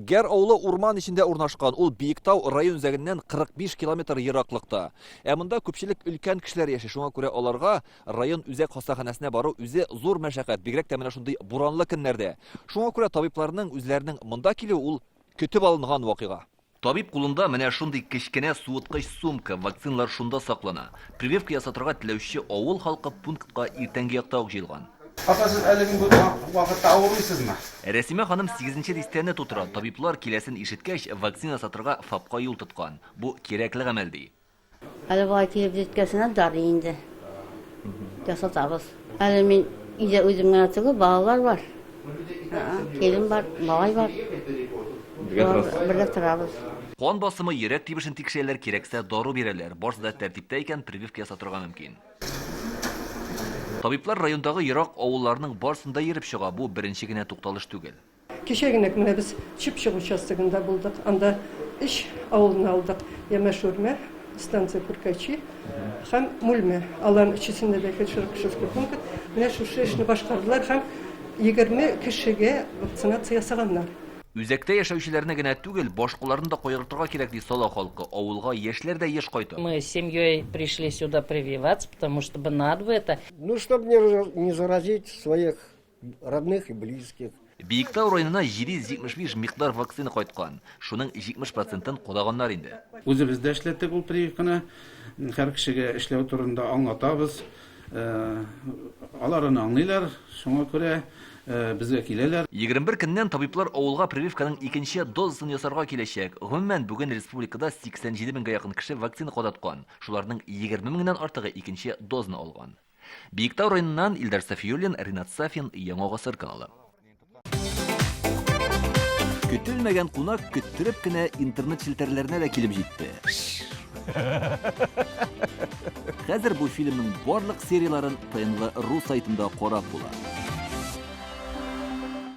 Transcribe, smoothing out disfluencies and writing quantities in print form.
Гәр авылы урман эчендә урнашкан. Ул Биектау район үзәгеннән 45 километр ераклыкта. Ә монда күпчелек өлкән кешеләр яши, шуңа күрә аларга район үзәк хастаханәсенә бару үзе зур мәшәкать, бигрәк тә менә шундый буранлы көннәрдә. Шуңа күрә табибларның үзләренең монда килүе ул көтеп алынган вакыйга. Табиб кулында менә шундый кечкенә суыткыч сумка, вакциналар шунда саклана. Прививка ясатырга теләүче авыл халкы пунктка иртәнге якта ук җыелган. Апа, сез әлеге бу вакытта авырмыйсызмы? Рәсимә ханым сигезенче дистәне тутыра. Табиблар киләсен ишеткәч, вакцина ясатырга ФАПка юл тоткан. Бу кирәкле гамәл, ди. Әле болай килеп җиткәсенә дари инде. Ясатабыз. Әле мин өйдә үзем генә түгел, балалар бар. Килен бар, малай бар. Бергә торабыз. Кан басымы, йөрәк тибешен тикшерәләр, кирәксә дару бирәләр. Барысы да тәртиптә икән, прививка ясатырга мөмкин. Табиблар райондагы ерак авылларның барысын да йөреп чыга, бу беренче генә тукталыш түгел. Кичә генә менә без Чыпчык участогында булдык. Анда өч авылны алдык. Ямашүрмә, станция Куркачи һәм Мүлмә. Аларның өчесендә дә фельдшер-акушерский пункт. Менә шушы эшне башкардылар һәм 20 кешегә вакцинация ясаганнар. Үзәктә яшәүчеләрне генә түгел, башкаларны да кайгыртырга кирәк, ди Сала халкы. Авылга яшьләр дә еш кайта. Мы с семьей пришли сюда прививаться, потому что бы надо бы это. Ну, чтобы не заразить своих родных и близких. Биектау районына 775 микъдар вакцина кайткан. Шуның 70 процентын кадаганнар инде. Үзебез дә эшләттек ул прививканы. Һәр кешегә эшләү турында аңлатабыз. Алар аны аңлыйлар, шуңа күрә безгә киләләр. 21 көннән табиблар авылга прививканың икенче дозасын ясарга киләчәк. Гомумән, бүген республикада 87 меңгә якын кеше вакцина кадаткан. Шуларның 20 меңнән артыгы икенче дозаны алган. Биектау районыннан Илдар Сафиуллин, Ринат Сафин, Яңа гасыр каналы. Көтелмәгән кунак көттереп кенә интернет челтәрләренә дә килеп җитте. Хәзер бу фильмның барлык серияләрен ТНВ ру сайтында карап була.